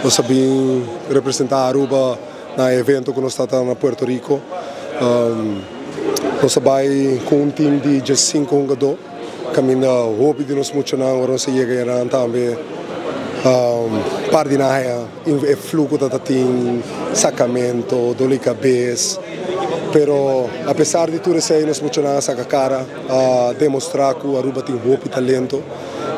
Nos a bin representa Aruba na evento cu nos ta na Puerto Rico. Nos a bay cu un team di 15 hungador. Caminda hopi di nos muchanan, ora nos a yega einan tambe, par di nan e flu cu ta tin sacamento, dolor di cabes. Pero apesar di tur esey, nos muchanan a saca cara, a demostra cu Aruba tin hopi talento.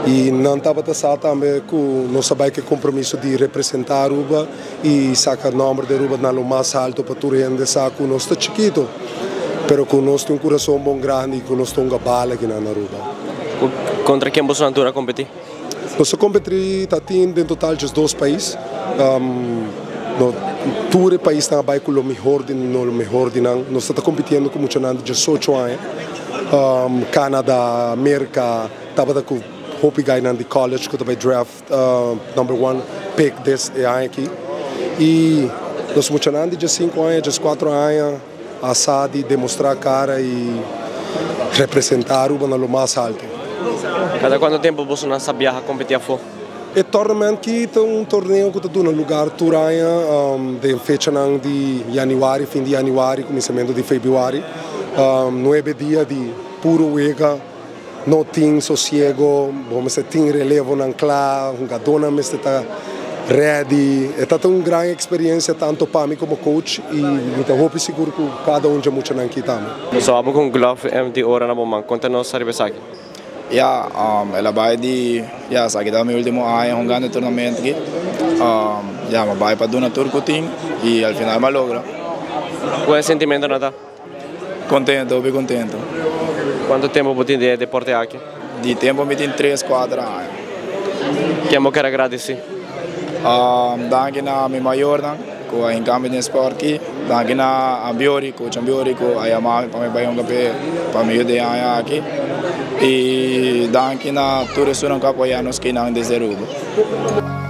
Y nan tabata sa tambe cu nos a bay cu compromiso di representa Aruba y saca nomber di Aruba na lo mas halto pa tur hende sa cu nos ta chikito, pero cu nos tin un curason bon grandi y cu nos ta un bala aki na Aruba. Contra ken boso a competi? Nos a competi tin den total just dos pais. No, tur pais ta bay cu lo mihor di no lo mihor di nan. Nos ta competiendo cu muchanan di 18 aña. Canada, America, tabata cu hopi guy nan di college cu bay draft number one pick des aña aki. Y nos muchanan di 5 aña, 4 aña, a sa di demostra cara y representa Aruba na lo mas halto. Cada cuanto tempo boso sa biaha competi afo? E tournament aki ta un torneo cu ta tuma lugar tur aña, di fecha di januari, fin di januari, cuminsamento di februari. 9 dia di puro wega, no tin sosiego, bo tin relevo nan cla, hungador nan ta ready. E ta un gran experiencia tanto pa mi como coach y mi ta hopi sigur cu cada un di muchanan aki tambe. So abo cu glove di oro na bo man, conta nos riba esaki. Ja, el a bay di, ja, esaki ta mi ultimo aña hungando e tournament aki. Ja, m'a bay pa duna tur cu tin y al final m'a logra. Cua e sentimento nan ta? Contento, hopi contento. Cuanto tempo bo tin den e deporte aki? Di tempo mi tin 3, 4 aña. Ken bo kier gradici? Danki na mi mayornan, cu a hinca mi den sport aki. Danki na Ambiori, coach Ambiori, cu a yama mi pa mi bay hunga pa mi yuda aki. Y danki na tur esunnan cu a apoya nos desde Aruba.